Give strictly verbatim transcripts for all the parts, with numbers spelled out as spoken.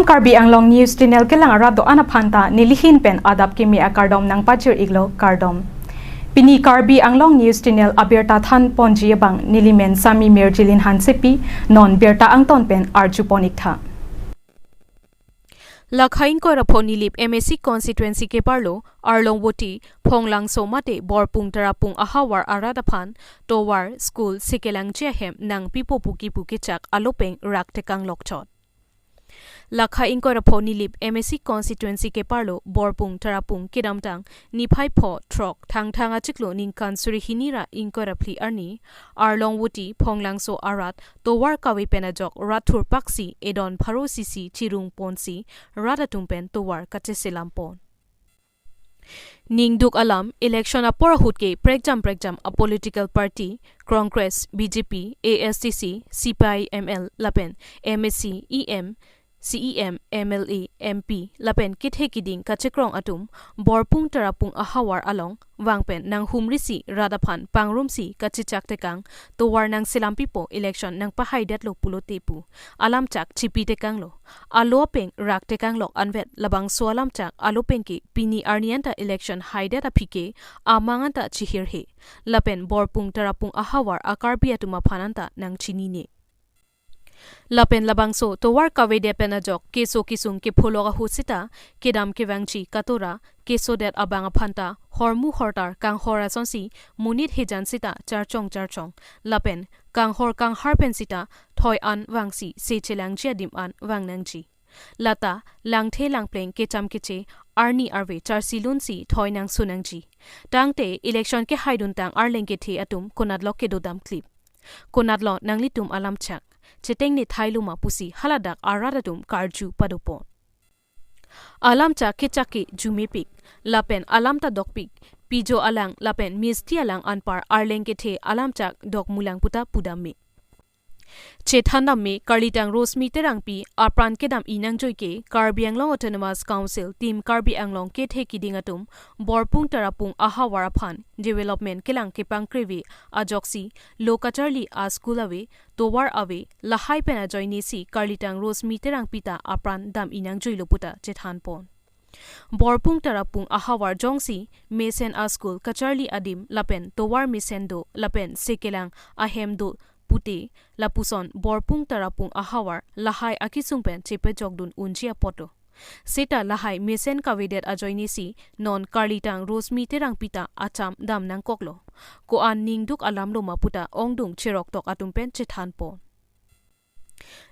Karbi Anglong News Channel kelang arat do-an aphan ta nelihin pen adap kimi akardom nangpachir-iklo, kardom. Pini Karbi Anglong News Channel abirta thanponji abang nelimen Sami Mirjilin Hansepi, non birta angton pen arjupon-iktha. Lakha ingkoi ra pho Nilip M A C constituency keparlo Arlongvoti, Phonglangso mate Borpung Tarapung ahavar arat aphan tovar, school, sekelangji ahem nangpipo pu kipu kechak alo pen rak tekang lokchot. Lakha ingkoi ra pho Nilip M A C constituency keparlo Borpung Tarapung kedamtang niphai pho throk Thangthang achiklo ningkan suri hini ra ingkoi ra phli arni Arlongvoti, Phonglangso arat tovar kave pen ajok rat thurpaksi edon pharo sisi chirungponsi rat atum pen tovar kacheselampon. Ningduk alam, election apor ahut ke prekjam prekjam a political party, Congress, B J P, A S D C, C P I M L lapen M A C, E M, C E M, M L A, M P lapen kethe kiding kachekrong atum Borpung Tarapung ahavar along vang pen nanghumrisi rat aphan pangrumsi kachechak tekang tovar nangselampipo, election nangpahaidetlo pulote pu alamchak chipi tekanglo. Alo pen rak tekang lok anvet labangso alamchak alo pen ke pini arni anta election haidet aphi ke amang anta chihirhe. Lapen Borpung Tarapung ahavar a Karbi atum aphan anta nangchinine. Lapen labangso tovar kavedet pen ajok keso kesung kepholok ahut sita kedam kevangji katora kesodet abang aphan ta hormu hortar kanghor asonsi monit hejan sita charchong charchong lapen kanghor kanghar pen sita thoi an vangsi se chelangji adim an vang nangji. Lata langthe langpleng kecham keche arni arve charsi lunsi thoi nangso nangji. Tangte election kehaiduntang arleng kethe atum konatlo kedodam klip, konatlo nanglitum alamchak chetengne thailoma pusi haladak arat atum karju padopon. Alamchak kechak ke jumepik lapen alam ta dokpik, pijo alang lapen misti alang anpar arleng kethe alamchak dokmulang puta pudam me. Chethan dam me, Karlitang Rosmi Terangpi apran kedam-i nangjoi ke Karbi Anglong Autonomous Council Team Karbi Anglong kethe kiding atum Borpung Tarapung ahavar aphan development kelang kepangkreve ajoksi lo kacharli a school ave, tovar ave, lahai pen ajoinesi Karlitang Rosmi Terangpi ta apran dam-i nangjoilo puta chethanpon. Borpung Tarapung ahavar jongsi mesen a school kacharli adim lapen tovar mesen do lapen sekelang ahem do pute lapuson Borpung Tarapung ahavar lahai akisung pen chepejokdun unji apotlo. Seta lahai mesen kavedet ajoinesi non Karlitang Rosmi Terangpi ta acham dam nangkoklo. Ko-an ningduk alamloma puta ongdung cheroktok atum pen chethanpon.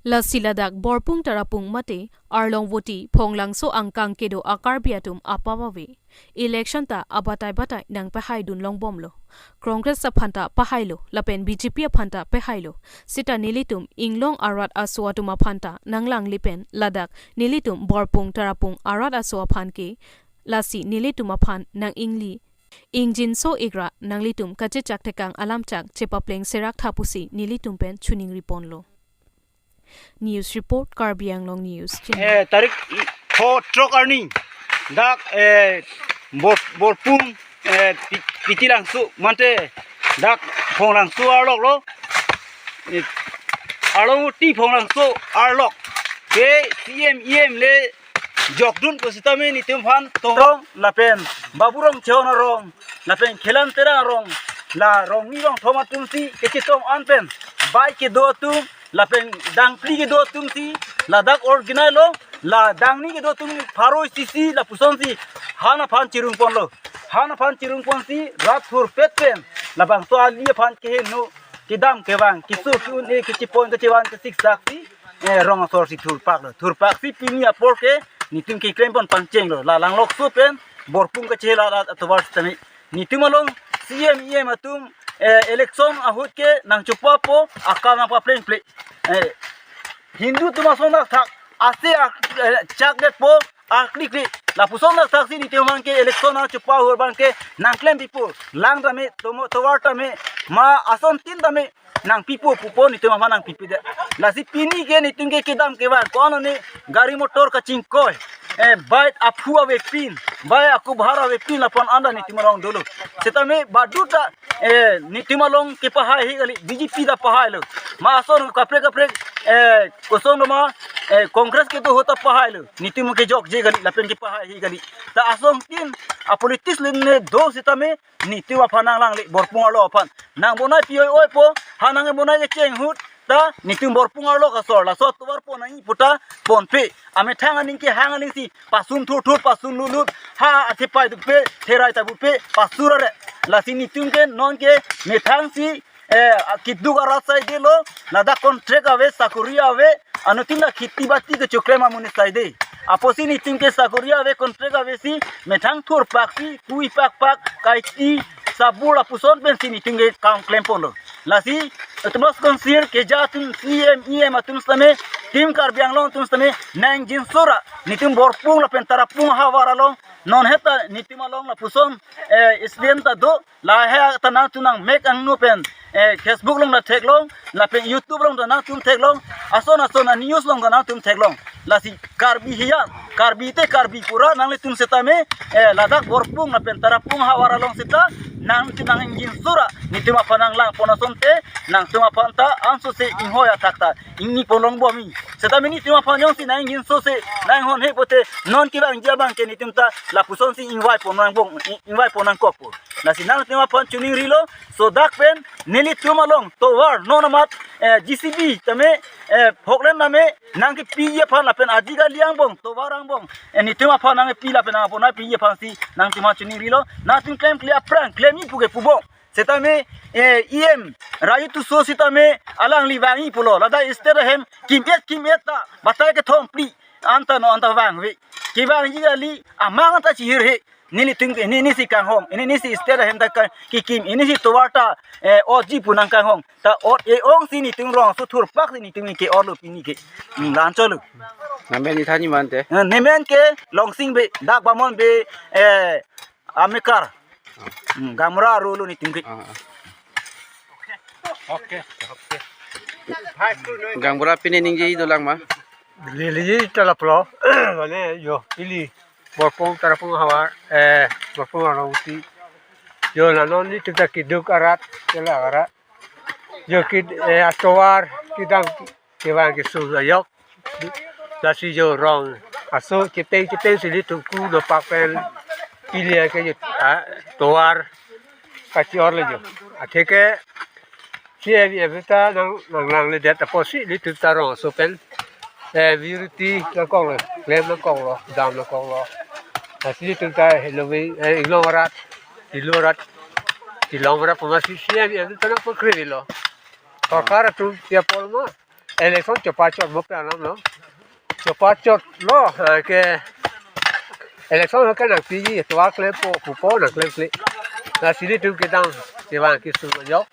Lasi ladak Borpung Tarapung mate Arlongvoti, Phonglangso angkang kedo a Karbi atum apap ave. Election ta abatai batai nangpahaidun longbomlo. Congress aphan ta pahailo lapen B J P aphan ta pahailo. Seta nelitum inglong arat aso atum aphan ta nanglangle pen ladak nelitum Borpung Tarapung arat aso aphan ke lasi nelitum aphan nang-ingli ingjinso-ikra, nanglitum kachechak tekang alamchak chepapleng serak tha pusi nelitum pen choningriponlo. News report, Karbi Anglong News Channel. Eh, tarik pho throk arni dak, eh, Bor-, Borpung, eh, Pi-, Pitilangso mate dak Phonglangso arlok lo. Eh, Arlongvoti Phonglangso arlok ke C M E M le jokdun ko sitame nelitum aphan Tongrong lapen Babu Rongchehon arong lapen Khelan Terang arong, la rongni rongthom atumsi kechetong an pen bike kedo atum lapen dangpli kedo atumsi ladak organize lo, la dangni kedo atum pharo sisi lapusonsi han aphan chirungponlo. Han aphan chirungponsi rat thurpet pen labangso ali aphan keheno kedam kevang, keso ke-un-e, kechepon kechevan kesik saksi, eh, rong asor si thurpaklo. Thurpaksi pini apor ke nelitum keklempon pangchenglo. La langlokso pen Borpung kachehela la atovar sitame nelitum along C M E M atum, eh, election ahut ke nangchopapo, akam nangpaplengple. Eh, Hindu atum ason thakthak, ase ak-, eh, chakdetpo, aklikli. Lapuson thakthaksi nelitum aphan ke election nangchopa ahut abang ke nangklempipo. Lang tame, tomo-, tovar tame, ma asontin tame nangpipo pupo, nelitum aphan nangpipedet. Lasi pini ke nelitum ke kedam kevang, ko-an ani gari motor kachingkoi, eh, bike aphu avepin, bike akubhar avepin lapu-an anta nelitum along dolo. Setame baduta, eh, nelitum along kepahai he kali, B J P ta pahailo. Ma ason kaprek kaprek, eh, kosong doma, eh, Congress kedo ahut ta pahailo. Nelitum kejokje kali, lapen kepahaihe kali. Ta asong tin, a politics line do sitame, nelitum aphan nanglangle, Borpung arlo aphan. Nangbonai pi-oi-oipo, ha nangbonai kecheng ahut, ta nelitum Borpung arlo kasor, laso atovar pon nangji pu ta ponpe. Amethang aning kehang aning si, pasung thurthur, pasung lutlut, ha athepai dope, therai ta bupe, pasur are. Lasi nelitum ke non ke methang si, eh, keduk arat saidelo, ladak contract ave, sakori ave, anuttin la kheti bati kechoklem amonit saide. Apotsi nelitum ke sakori ave, contract ave si, methang thurpak si, kui pakpak, kaiti, sabur lapuson pensi nelitum ke kam klemponlo. Lasi, utmost concern keja atum C M, E M atum sitame, Team Karbi Anglong atum sitame, nangjinsora, nelitum Borpung lapen Tarapung ahavar along, non heta nelitum along lapuson, eh, incident ta do, lahai ta nangtum nangmek angno pen, eh, Facebook along ta theklong, lapen YouTube along ta nangtum theklong, ason ason a-news along ta nangtum theklong. Lasi Karbi hiyan, Karbi te Karbi pura nanglitum sitame, eh, ladak Borpung lapen Tarapung ahavar along sita, nangtum nangjinsora, nelitum aphan nanglangpon asonte, nangtum aphan ta ansose inghoi athak ta ingni ponlongbom. Sitame nelitum aphan jongsi nangjinsose, nanghonhe pote, non kevangji abang ke nelitum ta lapuson si ingvaipon nangbom, ing-, ingvaipon nangkokpo. Lasi nangtum aphan chiningrilo, so dak pen nelitum along tovar non amat, eh, J C B tame, eh, phoklen tame nangkepiji aphan lapen ajik kali angbong, tovar angbong, eh, nelitum aphan nangpi lapen nangpon nangpiji aphansi nangtum aphan chiningrilo. Nangtum klemkle aphrang klemji pu ke pubom. Sitame, eh, E M Raju Tisso sitame alangli vangji pulo, ladak state ahem kim-et kim-et ta batai kethom phli anta non anta vangve. Kevangji kali, amang anta chihirhe. Nelitum ke, ne, nesi kanghong, ne, nesi state ahem ta ka, kekim, nesi tovar ta, eh, otji pu nangkanghong. Ta ot e-ong si nelitum rong aso thurpak si nelitum ke-otlo pini ke. Hmm, la-anchotlo. Namen ithan ni mante? Eh, nemen ke Longsing Bey, dak Bamon Bey, eh, amekar. Hmm, Gaonbura arlo nelitum ke. Ah, ah. Oke. Gaonbura pine ningje dolang ma? Lili talaplo. Mane yo, ili. Borpung Tarapung ahavar, eh, Borpung arlo uti. Yo, la non nelitum ta keduk arat, kela arat. Yo, kid, eh, atovar kedam kevang kesung ajok. Lasi yo rong aso chepeng chepeng si nelitum ku nopak pen pili ke yo, ah, tovar kachi-otlo yo. Atheke C M E M ta nang, nanglangledet apotsi nelitum ta rong aso pen, eh, viriti nangkoklo, klem nangkoklo, dam nangkoklo. Lasi nelitum ta heloving, eh, inglong arat, ilong arat, ilong arat puma si C M E M ta nangpakri lo. Sorkar atum tiap polma election chepachot mo pe alam lo. Chepachotlo, eh, ke election ke nangpiji, tovar klempo, pupo nangklemkle. Lasi nelitum kedam kevang kesung ajok.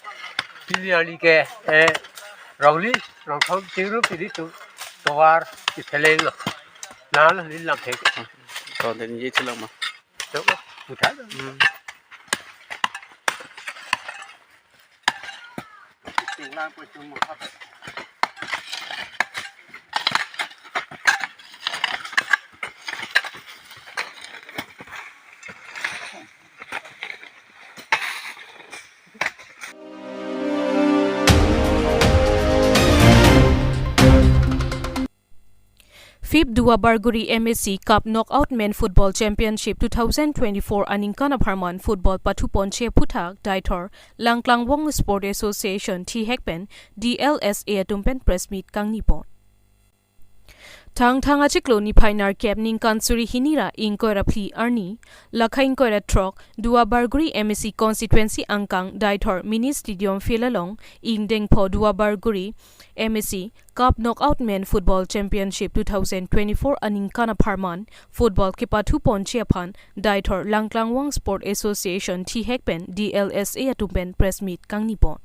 Pili arni ke, eh, rongli, rongthom chingrum pili tum tovar kephelenglo. Nalo neli lamthe. To den ye chilang ma. To, puthot. Hmm. Fifth Duar Bagori M A C Cup Knockout Men Football Championship two thousand twenty-four aningkan apharman football pathuponche aphuthak Deithor Langklangvong Sport Association thihek pen D L S A atum pen press meet kangnipon. Thangthang achiklo niphai nerkep ningkan suri hini ra ingkoi ra phli arni, lakha ingkoi ra throk, Duar Bagori M A C constituency angkang Deithor Mini Stadium field along ingdengpho Duar Bagori M A C Cup Knockout Men Football Championship two thousand twenty-four aningkan apharman football kepathuponche aphan Deithor Langklangvong Sport Association thihek pen D L S A atum pen press meet kangnipon.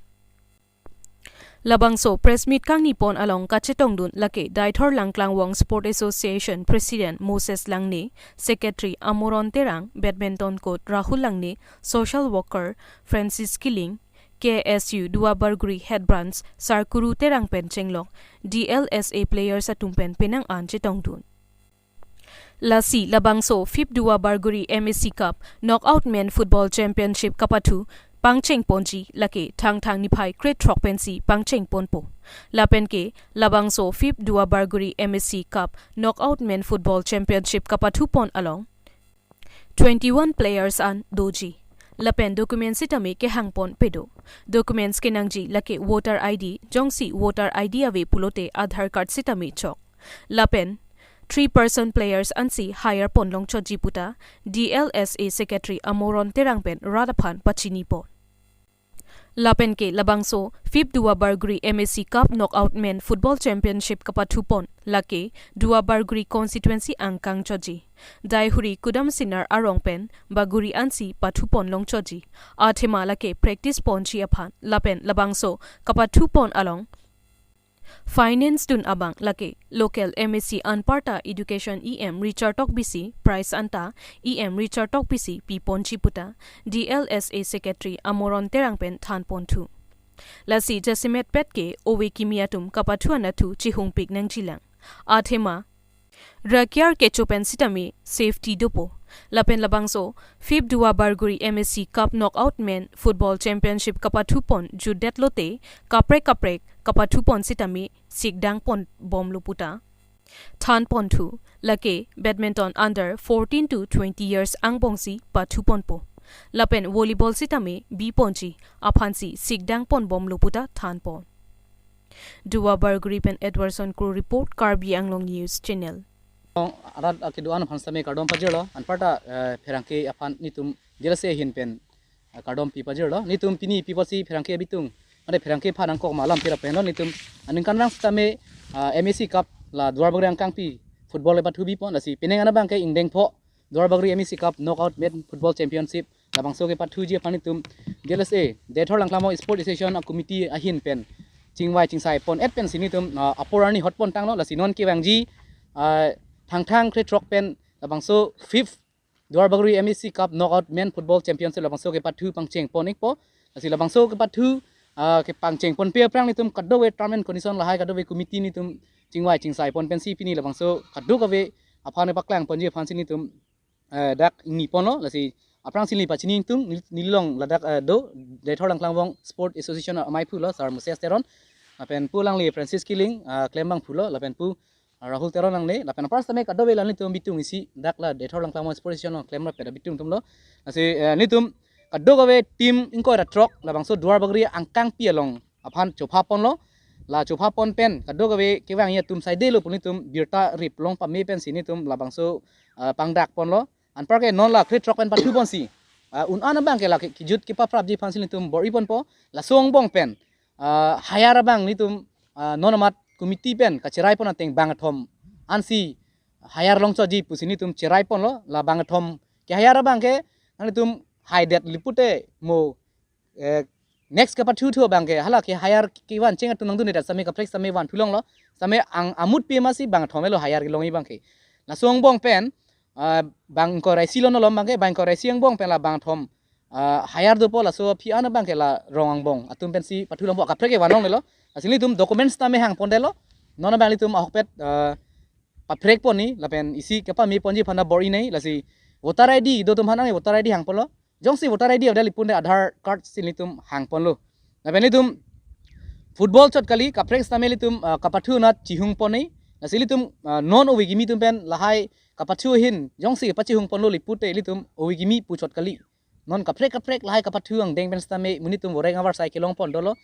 Labangso press meet kangnipon along kachetongdun lake Deithor Langklangvong Sport Association President Moses Langne, Secretary Amoron Terang, Badminton Coach Rahul Langne, Social Worker Francis Killing, K S U Duar Bagori Head Branch Sarkuru Terang pen chenglok D L S A players atum pen penang an chetongdun. Lasi labangso fifth Duar Bagori M A C Cup Knockout Men Football Championship kapathu pangcheng ponji, lake Thangthang niphai krethrok pensi pangcheng ponpo. Lapen ke labangso fifth Duar Bagori M A C Cup Knockout Men Football Championship kapathu pon along twenty-one players an doji. Lapen document sitame kehang ponpe do. Documents kenangji lake voter I D, jongsi voter I D ave pulote Aadhaar card sitame chok. Lapen three person players ansi hire pon longchotji puta D L S A Secretary Amoron Terang pen rat aphan pachini pon. Lapen ke labangso fifth Duar Bagori M A C Cup Knockout Men Football Championship kapathu pon lake Duar Bagori constituency angkang chotji. Daihuri Kudam Sinar arong pen Bagori ansi pathu pon longchotji. Athema lake practice ponji aphan. Lapen labangso kapathu pon along finance dun abang lake local M A C anparta Education E M Richard Tokbi si prize anta E M Richard Tokbi si pi ponji puta D L S A Secretary Amoron Terang pen than ponthu. Lasi jasemet pet ke ove kimi atum kapathu anatthu chihungpik nangjilang. Athema rakiar kecho pen sitame safety dopo. Lapen labangso fifth Duar Bagori M A C Cup Knockout Men Football Championship kapathu pon jutdet lote kaprek kaprek kapathu pon sitame sikdang pon bomlo puta than ponthu. Lake badminton under fourteen to twenty years angbongsi pathu ponpo. Lapen volleyball sitame bi ponji aphansi sikdang pon bomlo puta than pon. Duar Bagori pen Edwardson Kro report, Karbi Anglong News Channel. Arat akedo-an aphan sitame kardom pajirlo, anparta, eh, pherangke aphan netum D L S A ahin pen, eh, kardom pi pajirlo. Netum pini pi pusi pherangke abitung, mane pherangke aphan angkok malam pira penlo, netum aningkanvang sitame, ah, M A C Cup la Duar Bagori angkangpi football kepathu bi pon, lasi penang an abang ke ingdeng pho Duar Bagori M A C Cup Knockout Men Football Championship labangso kepathuji aphan netum D L S A, Deithor Langklamong Sport Association a committee ahin pen chingvai chingsai pon et pensi netum, ah, apor arni hot pon tanglo, lasi non kevangji, ah, Thangthang krethrok pen labangso fifth Duar Bagori M A C Cup Knockout Men Football Championship labangso kepathu pangcheng pon ikpo. Lasi labangso kepathu, ah, kepangcheng ponpe aphrang netum kadokave term and condition lahai kadokave committee netum chingvai chingsai pon pensi pini labangso kadokave aphan paklang ponji aphansi netum, eh, dak ingni ponlo, lasi aphrangsi neli pachini ingtung, neli, neli along ladak, eh, do, Deithor Langklamong Sport Association amaiphu lo, Sir Moses Teron, lapen pu alangli Francis Killing, ah, klembangphu lo, lapen pu, ah, Rahul Teron nangne, lapen apar sitame kadokave la netum bitung isi dak la Deithor Langklamong Sport Association along klem rapet abitung atumlo. Lasi, eh, netum kadokave team ingkoi ra throk labangso Duar Bagori angkangpi along aphan chopha ponlo. La chopha pon pen kadokave kevangji atum saidelo pu netum birta rip long pame pensi netum labangso, ah, pangdak ponlo. Anparke non la krethrok pen pathu ponsi, ah, un-an abang ke la ke-, kejut kepaprapji aphansi netum bor-i ponpo. Laso angbong pen, ah, hire abang netum, ah, non amat committee pen kacherai pon ateng bangkethom ansi hire longchotji pusi netum cherai ponlo. La bangkethom ke-hire abang ke nangtum haidet li pute mo, eh, next kepathuthu abang ke hala ke-hire kevan cheng atum nangdunde sitame kaprek sitame vanthulonglo. Sitame ang amut pi masi bangkethom elo hire kelongji abang ke. Laso angbong pen, ah, bang ingkoi ra isi lo non along abang ke, bang ingkoi ra isi angbong pen la bangkethom, ah, hire dopo, laso aphi an abang ke la rong angbong atum pensi pathu longpo, kaprek ke vanlonglelo. Lasi netum documents tame hang pondetlo. Non abang netum ahokpet, ah, paprek ponji lapen isi kepame ponji aphan ta bor-i nai, lasi voter I D do atum aphan nang voter I D hang ponlo. Jongsi voter I D ave le punde Aadhaar card si netum hang ponlo. Lapen netum football chot kali, kaprek sitame netum, ah, kapathu anat chihung pon nai. Lasi netum, ah, non ove kimi atum pen lahai kapathu ahin jongsi pachihung ponlo le pute netum ove kimi pu chot kali. Non kaprek kaprek lahai kapathu angdeng pen sitame monit atum voreng avarsai kelong pon dolo.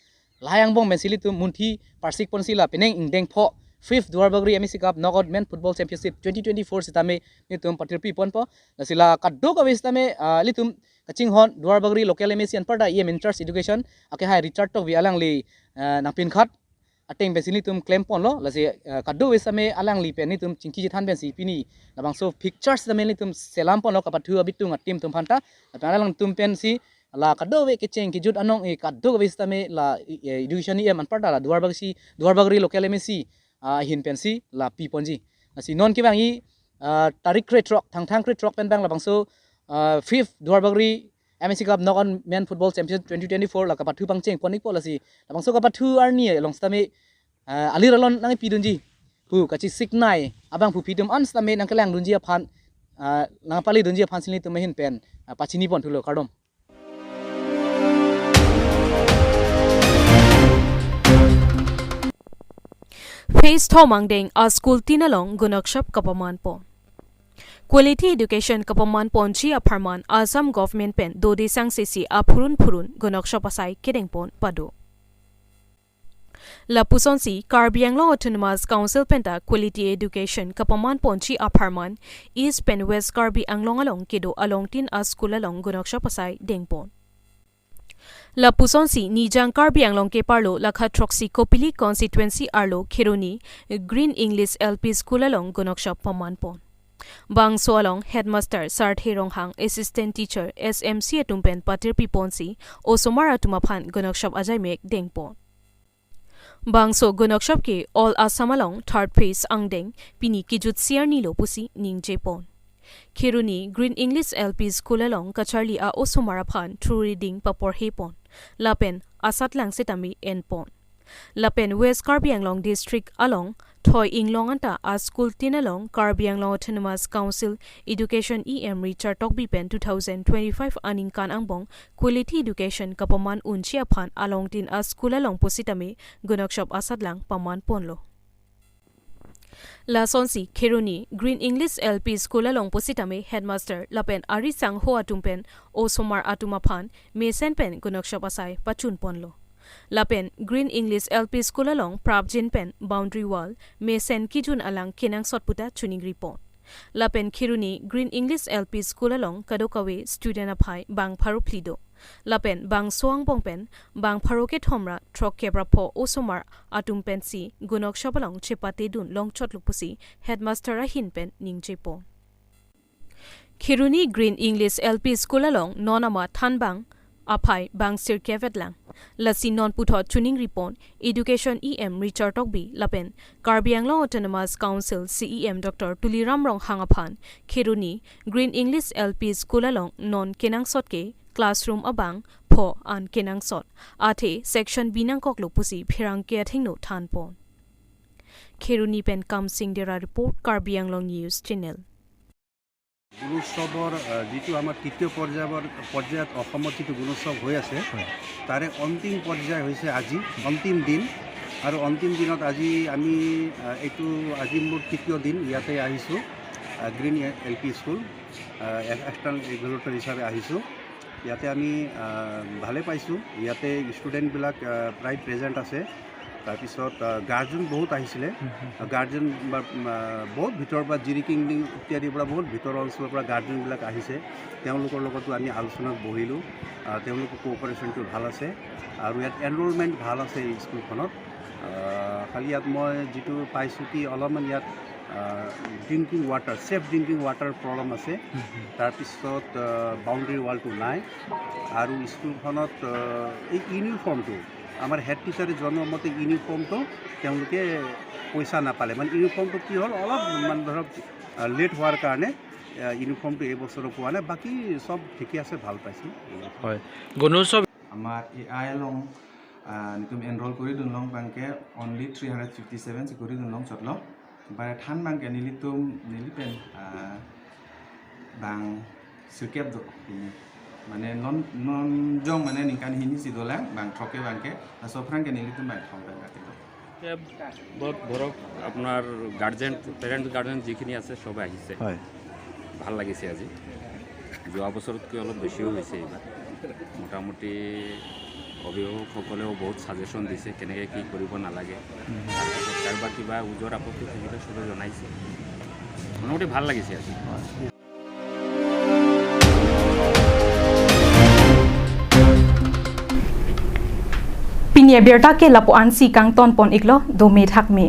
Lahai angbong pensi netum munthi parsik ponsi la penang ingdeng pho fifth Duar Bagori M A C Cup Knockout Men Football Championship twenty twenty-four sitame netum patirpi ponpo. Lasi la kadokave sitame, ah, netum kachinghon Duar Bagori local M A C anparta E M in charge education akehai Richard Tokbi alangli, ah, nangpinkhat ateng pensi netum klem ponlo. Lasi, ah, kadokave sitame alangli pen netum chingki chethan pensi pini labangso pictures sitame netum selam ponlo kapathu abitung a team atum aphanta. Lapen alangtum pensi la kadokave kecheng kejut anong e kadokave sitame la, eh, education E M anparta la Duar Bagori, Duar Bagori local M A C, ah, ahin pensi la pi ponji. Lasi non kevangji, ah, tarik krethrok, Thangthang krethrok pen abang labangso, ah, fifth Duar Bagori M A C Cup Knockout Men Football Championship twenty twenty-four la kapathu pangcheng pon ikpo, lasi labangso kapathu arni along sitame, ah, alir alon nangpi dunji pu kachesik nai abang pu phi atum an sitame nangkelang dunji aphan, ah, nangpali dunji aphansi netum ahin pen, ah, pachini ponthulo, kardom. Phase thom angdeng a school tin along gunokshop kapaman pon. Quality education kapaman ponji apharman Assam government pen dode sangse si aphurun phurun gunokshop asai kedeng pon pado. Lapusonsi Karbi Anglong Autonomous Council penta quality education kapaman ponji apharman East pen West Karbi Anglong along kedo along tin a school along gunokshop asai deng pon. Lapusonsi Nijang Karbi Anglong keparlo lakha throksi Kopili constituency arlo Kheroni Green English L P School along gunokshop paman pon. Bangso along headmaster Sarthe Ronghang, assistant teacher, S M C atum pen patirpi ponsi osomar atum aphan gunokshop ajaimek deng pon. Bangso gunokshop ke All Assam along third phase angdeng pini kejut siar nilo pusi ningje pon. Kheroni Green English L P School along kacharli a osomar aphan through reading paporhe pon lapen asatlang setame en pon. Lapen West Karbi Anglong District along Thoi Inglong anta a school tin along Karbi Anglong Autonomous Council Education E M Richard Tokbi pen two thousand twenty-five aningkan angbong quality education kapaman unji aphan along tin a school along pusitame gunokshop asatlang paman ponlo. Lasonsi Kheroni Green English L P School along pusitame headmaster lapen ari sangho atum pen osomar atum aphan mesen pen gunokshop asai pachun ponlo. Lapen Green English L P School along prapjin pen boundary wall mesen kejun alang kenangsot puta chuningri pon. Lapen Kheroni Green English L P School along kadokave student aphai bang pharo phli do. Lapen bangso angbong pen bang pharo kethom ra throkkep ra pho osomar atum pensi gunokshop along chepate dun longchotlo pusi headmaster ahin pen ningje pon. Kheroni Green English L P School along non ama thanbang aphai bang sirkep vetlang. Lasi non puthot chuningri pon Education E M Richard Tokbi lapen Karbi Anglong Autonomous Council C E M Doctor Tuliram Ronghang aphan Kheroni Green English L P School along non kenangsot ke classroom abang pho an kenangsot athe section binangkoklo pusi pherangke athengno than pon. Kheroni pen Kamsing Dera report, Karbi Anglong News Channel. গুণোৎসৱৰ আহ, যিটো আমাৰ তৃতীয় পৰ্যায়ৰ পৰ্যায়ত অসমত যিটো গুণোৎসৱ হৈ আছে, হয়। তাৰে অন্তিম পৰ্যায় হৈছে আজি, অন্তিম দিন। আৰু অন্তিম দিনত আজি আমি আহ, এইটো আজি মোৰ তৃতীয় দিন ইয়াতে আহিছোঁ। Green L P school external regulator হিচাপে আহিছোঁ। ইয়াতে আমি আহ, ভালে পাইছোঁ। ইয়াতে ষ্টুডেণ্টবিলাক আহ, প্ৰায় প্ৰেজেণ্ট আছে। তাৰপিছত আহ, গাৰ্জেন বহুত আহিছিলে। গাৰ্জেন বা আহ, বহুত ভিতৰৰ পৰা জিৰিকিং ইত্যাদিৰ পৰা বহুত ভিতৰৰ অঞ্চলৰ পৰা গাৰ্জেনবিলাক আহিছে। তেওঁলোকৰ লগতো আমি আলোচনাত বহিলোঁ। আহ, তেওঁলোকৰ কোঅপাৰেশ্যনটো ভাল আছে আৰু ইয়াত এনৰলমেণ্ট ভাল আছে এই স্কুলখনত। আহ, খালি ইয়াত মই যিটো পাইছোঁ কি অলপমান ইয়াত drinking water, safe drinking water problem আছে। তাৰপিছত বাউণ্ডেৰী ৱালটো নাই আৰু স্কুলখনত আহ, এই ইউনিফৰ্মটো আমাৰ হেড টিচাৰে জনোৱা মতে ইউনিফৰ্মটো তেওঁলোকে পইচা নাপালে। মানে ইউনিফৰ্মটো কি হ'ল, অলপ মানে ধৰক লেট হোৱাৰ কাৰণে আহ, ইউনিফৰ্মটো এই বছৰো পোৱা নাই। বাকী চব ঠিকে আছে, ভাল পাইছোঁ। হয়, Gunotsav Amar A I along ah, nelitum enroll kori dunlong abangke only three hundred fifty seven si kori dunlong chotlo. Bare than abangke nelitum neli pen ah, bang sirkep do pini. Mane non non jong mane ningkan hini si dolang bang throkke abangke, laso aphrang ke nelitum bang thom pen kati do. এ, বহুত ধৰক আপোনাৰ guardian, parents guardian যিখিনি আছে সবে আহিছে। হয়। ভাল লাগিছে আজি। যোৱা বছৰতকৈ অলপ বেছিও হৈছে এইবাৰ। মোটামুটি অভিভাৱকসকলেও বহুত ছাজেশ্যন দিছে কেনেকৈ কি কৰিব নালাগে। তাৰপিছত কাৰোবাৰ কিবা ওজৰ আপত্তি থাকিলে সবে জনাইছে। মোটামুটি ভাল লাগিছে আজি। Pini abirta ke lapu-an si kangton pon iklo, dome thakme.